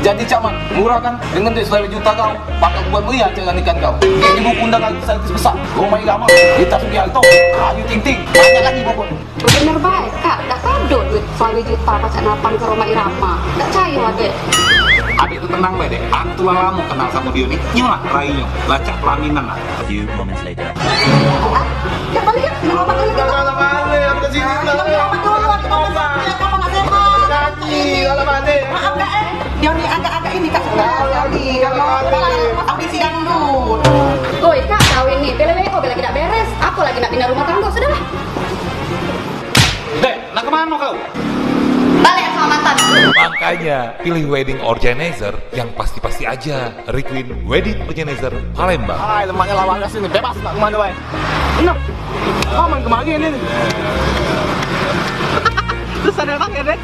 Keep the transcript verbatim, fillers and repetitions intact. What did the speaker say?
Jadi cak mano, murah kan? Dengan duit seratus juta kau, bakal buat meriah acara nikah kau. Jadi buku undangan artis-artis besar, Rhoma Irama, Rita Sugiarto, Ayu Ting Ting, banyak lagi pokoknyo. Bener bae, Kak. Dak kado duit seratus juta pacak natang ke Rhoma Irama. Dak cayo, Adek. Adek tu tenang bae, Dek. Aku tu lah lamo kenal samo dio ni. Nyo lah rainyo, lah cak pelaminan lah. A few moments later. Ya, balik ya. Jangan lupa balik ya. Alah, balik. Aku ke sini. Jangan lupa dulu, aku mau masak. Jangan lupa. Janji, alah, balik. Maaf, Kak, eh. Dia ni agak-agak ini, Kak, sudah jadi. Kalau audisi dangdut. Oi, Kak, kawin ni, P L W O lagi dak beres. Aku lagi nak pindah rumah tangga, sudahlah. Dek, nak ke mano kau? Balik sama mantan. Makanya pilih wedding organizer yang pasti-pasti aja. Requeen Wedding Organizer Palembang. Hai, lemaknya lawan gas ini, bebas nak ke mano bae. Nah, aman kemari ini. Terus ada pakai, Dek?